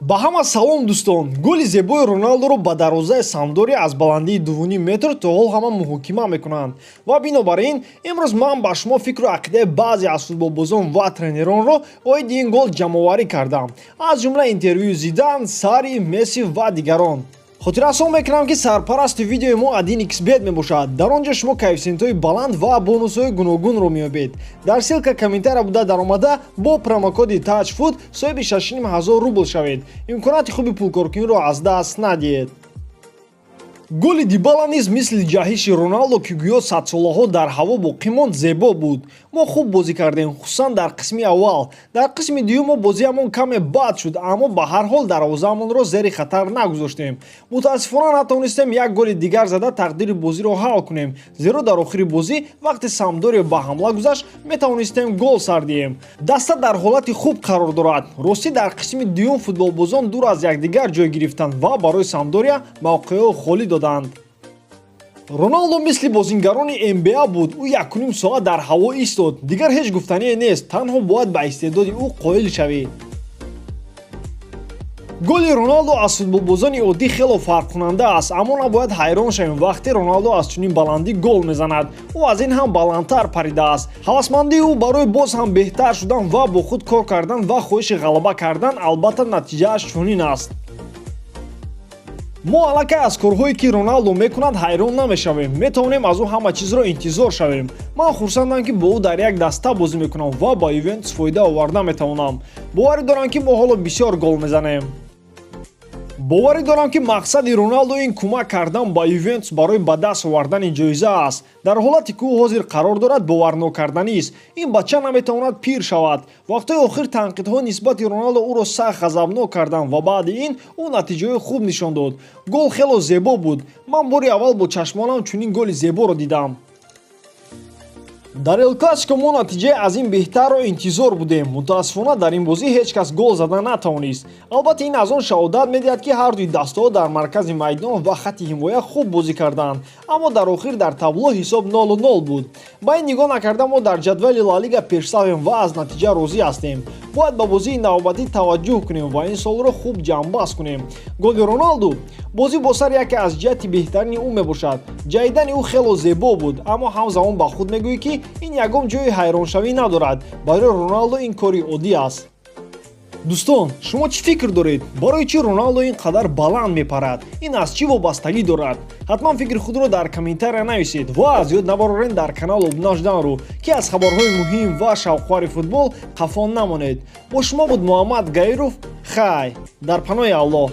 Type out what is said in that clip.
Ба ҳама салом, дӯстон! Голи зебои Роналдоро ба дарвозаи Самдория аз баландии 2,5 метр то ҳол ҳама муҳокима мекунанд ва бинобар ин имрӯз ман ба шумо фикру ақидаи баъзе аз футболбозон ва тренеронро оиди ин гол ҷамъоварӣ кардам, аз ҷумла интервюи Зидан, Сарри, Месси ва дигарон. Хотиррасон мекунам, ки сарпарасти видеои мо 1xBet мебошад. Дар он ҷо шумо коэффисиентҳои баланд ва бонусҳои гуногунро меёбед. Дар ссылка комментария буда даромада, бо промокоди TAJFOOT соҳиби 6,5 ҳазор рубл шавед. Имконияти хуби пулкоркуниро аз даст надиҳед. Голи Дибала низ мисли ҷаҳиши Роналдо, ки гӯё садсолаҳо дар ҳаво боқӣ монд, зебо буд. Мо хуб бозӣ кардем, хусусан дар қисми аввал. Дар қисми дуюм мо бозиамон каме бад шуд, аммо ба ҳар ҳол дарвозаамонро зери хатар нагузоштем. Мутаассифона, натавонистем як голи дигар зада, тақдири бозиро ҳал кунем, зеро дар охири бозӣ, вақте Самдория ба ҳамла гузашт, метавонистем гол сар диҳем. Даста дар ҳолати хуб қарор дорад. Ростӣ, дар қисми дуюм футболбозон дур аз якдигар ҷой гирифтанд ва барои Самдория мавқеъҳо холӣ доданд. Роналдо мисли бозингарони НБА буд. Ӯ 1,5 соат дар ҳаво истод. Дигар ҳеҷ гуфтание нест, танҳо бояд ба истеъдоди ӯ қоил шавӣ. Голи Роналдо аз футболбозони оддӣ хело фарқкунанда аст, аммо набояд ҳайрон шавем, вақте Роналдо аз чунин баландӣ гол мезанад. Ӯ аз ин ҳам баландтар паридааст. Ҳавасмандии ӯ барои боз ҳам беҳтар шудан ва бо худ кор кардан ва хоҳиши ғалаба кардан, албатта, натиҷааш чунин аст. Мо аллакай аз корҳое, ки Роналдо мекунад, ҳайрон намешавем. Метавонем аз ӯ ҳама чизро интизор шавем. Ман хурсандам, ки бо ӯ дар як даста бозӣ мекунам ва ба Ювентус фоида оварда метавонам. Боварӣ дорам, ки мо ҳоло бисёр гол мезанем. Боварӣ дорам, ки мақсади Роналдо ин кӯмак кардан ба Ювентус барои ба даст овардани ҷоиза аст. Дар ҳолате, ки ӯ ҳозир қарор дорад, боварнокарданист. Ин бача наметавонад пир шавад. Вақтҳои охир танқидҳо нисбати Роналдо ӯро сахт ғазабнок карданд ва баъди ин ӯ натиҷаҳои хуб нишон дод. Гол хело зебо буд. Ман бори аввал бо чашмонам чунин голи зеборо дидам. Дар Эл Классико мо натиҷаи аз ин беҳтарро интизор будем. Мутаассифона, дар ин бозӣ ҳеҷ кас гол зада натавонист. Албатта, ин аз он шаҳодат медиҳад, ки ҳардуи дастаҳо дар маркази майдон ва хатти ҳимоя хуб бозӣ карданд, аммо дар охир дар табло ҳисоб 0-0 буд. Ба ин нигоҳ накарда, мо дар ҷадвали Ла Лига пешсавем ва аз натиҷа розӣ ҳастем. Бояд ба бозии навбатӣ таваҷҷӯҳ кунем ва ин солро хуб ҷамъбаст кунем. Голи Роналду бозӣ бо сар яке аз ҷиҳати беҳтарини ӯ мебошад. Ҷаҳидани ӯ хело зебо буд, аммо ҳамзамон ба худ мегӯӣ, ки ин ягон ҷои ҳайроншавӣ надорад. Барои Роналдо ин кори оддӣ аст. Дӯстон, шумо чӣ фикр доред? Барои чӣ Роналдо ин қадар баланд мепарад? Ин аз чӣ вобастагӣ дорад? Ҳатман фикри худро дар комментария нависед ва аз ёд набароред дар канал обуна шуданро, ки аз хабарҳои муҳим ва шавқовари футбол қафо намонед. Бо шумо буд Муҳаммад Гаиров. Хай, дар паноҳи Аллоҳ.